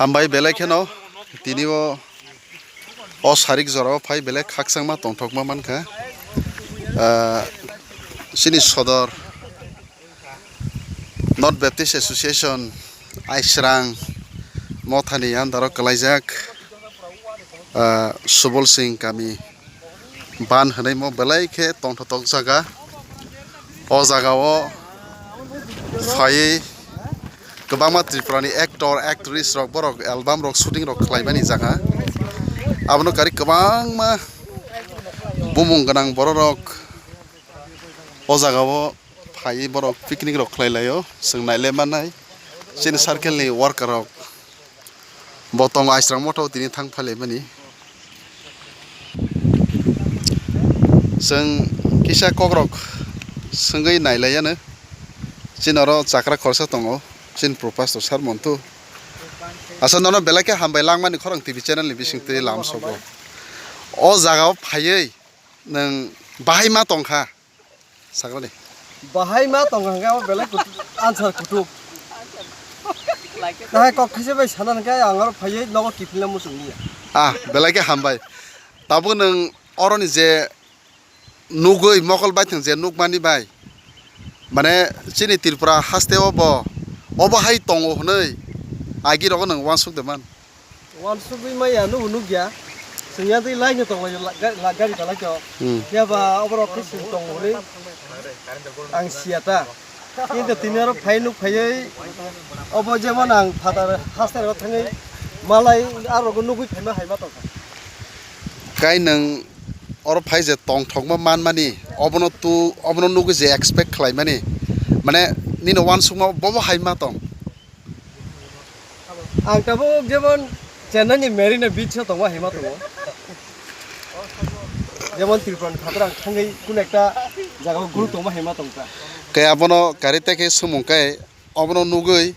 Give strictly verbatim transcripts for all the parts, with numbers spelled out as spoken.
Hambai belai kheno tini o, o sarik jora o phai belai khakchangma tongthokma mankha. Ah, chini sodor North Baptist Association Aisrang mothani under o kwlaijak, ah, Subol Singh kami ban hwnwi mo belai khe tongthotok jaga. O jaga o phaiwi kwbangma Tripura ni actor, actress rok, borok album rok shooting rok khlaimani jaga. Abono kari kwbangma bumung gwnang borok rok o jaga o phaiwi borok picnic rok khlai laio, chwng nailai manai chini circle ni worker rok. Bo tongo Aisrang motha o tini thang phailaimani. Chwng kisa kokrok swngwi nailaiyano. Chini oro chakra khorsa tongo, chini pro pastor sir montu. Asa nono belai khe hambai langmani khorang T V channel ni bisingtwi lam sobo. O jaga o phaiwi nwng bahai ma tongkha. Sagrani. Bahai ma tong hwnkhe abo belai kutu-, answer kutuk. Nahai kok thaisa bai sana hwnkhe ang oro phaiwi nogo kiphilna muchung niya. Ah, belai khe hambai. Tabuk nwng oroni je nugwi mokol bai thwng je nukmani bai. Mane chini Tripura haste o bo obo hai tongo hwnwi agi rogo nwng uansuk de man. Uansugwi maya nubo nukya. Chwng yadwi laino tonglaio, la-, ga-, la-, gari talaikhe o. Hmm. Phiya ba oborok khe chwng tongo hwnwi ang siya ta. Kintu tini oro phai nuk phaiwi obo jemon ang phatar haste ro thangwi malai aro go nugwi phaima hai ma tongkha. Kai nwng oro phai je tongthokma manmani, obono tu, obono nugwi je expect khlaimani, mane nini uansukma bobo hai ma tong? Ang tabuk jemon Chennai ni Marina Beach o tongma hai ma tongo. Jemon Tripura ni phatar ang thangwi kun ekta jaga o guru tongma hai ma tongkha. Khe abono kari te khe sumung kai obono nugwi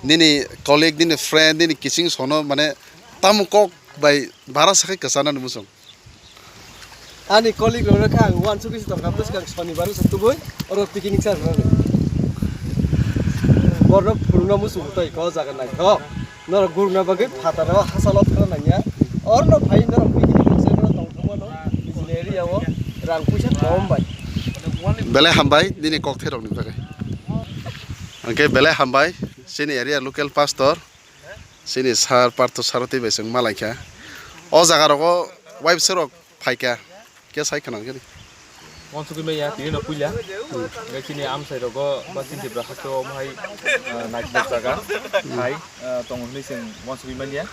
nini colleague, nini friend, nini kiching sono mane tamo kok bai bara sakai kwchana ni muchung. Ani colleague rok kha ang uansugwi se tongkha bwskang sonibar se tubui oro picnic sa rwna. Borok phurungna muchung tei ko jaga naithok. Norok gurungna bagwi phataro hachalo thangna nangya. Orno phai norok picnic se tongthokmano nijini area o rang puisa kom bai. Belai hambai nini kokthairokni bagwi. Hwnkhe belai hambai chini area local pastor. Chini sir Partho Saroti bai chwng malaikha. O jaga rogo waibsa rok phaikha. Khe sai khna gini. Uansugwi maya tini no puila. Hwnkhe chini amsai rogo ba chini Tripura haste o mohai, ah, naithok jaga. Hai, ah, tongo hwnwi chwng uansugwi manya.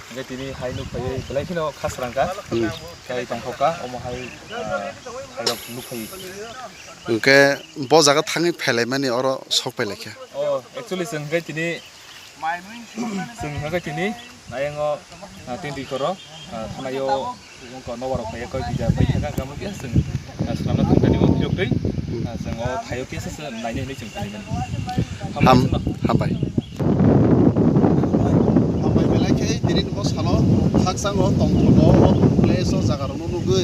Hwnkhe tini hai nuk phaiwi belai kheno khasrang kha. Hmm. Khai tongthok kha omo hai, ah, hai rok nuk phaiwi. Hwnkhe bo jaga thangwi phailaimani oro sok pailaikha. Oh, actually chwng hwnkhe tini Chwng hwnkhe tini ayang o, ah, tini koro, ah, thanaio wngkha nobar rok phaiya koi kija bai thangkha wngkha mokhe chwng, ah, swnamna thangkha ni phiyok twi, ah, chwng o thaio kisa se naini hinwi chwng phailaimani. Ham-, hambai. Hambai belai khe tini bo salo khakchang o tongthok o place o jaga rok no nugwi,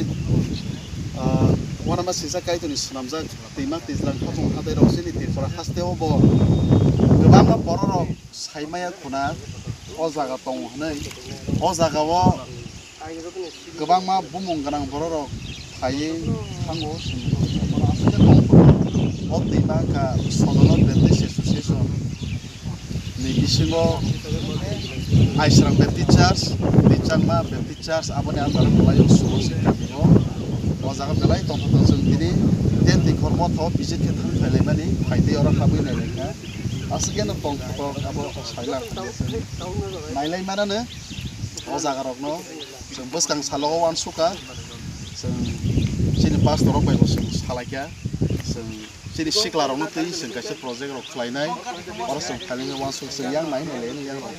ah, uanama sijak Kaitor ni swnamjak twima twijlang khachung hatai rok chini Tripura haste o bo kwbangma borok rok Saimaya khuna o jaga tongo hwnwi, o jaga o kwbangma bumung gwnang borok rok phaiwi thango, chwng aswk khe tong phuru. O twima wngkha Sodono Baptist Association ni bisingo Aisrang Baptist Church, Bichangma Baptist Church, aboni under o kwlai o Subol Singh kami o. O jaga belai tongthok tong chwng tini ten twi khormo tho visit khe thang phailaimani, phaitwi oro habwi nailaikha. Aswk khe no tongthok abo saila nailai manano o jaga rokno chwng bwskang salo o uansukha chwng chini pastor rok bai bo chwng salaikha chwng chini sikla rokno twi chwng kaisa project rok khlainai oro chwng phailingwi uansuk chwng yang nai nailai yang rok.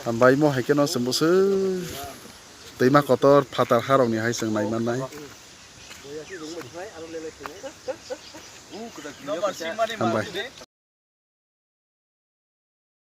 Hambai mo hai kheno chwng bwswk twima kotor phatar ha rokni hai chwng nai mannai. Hambai.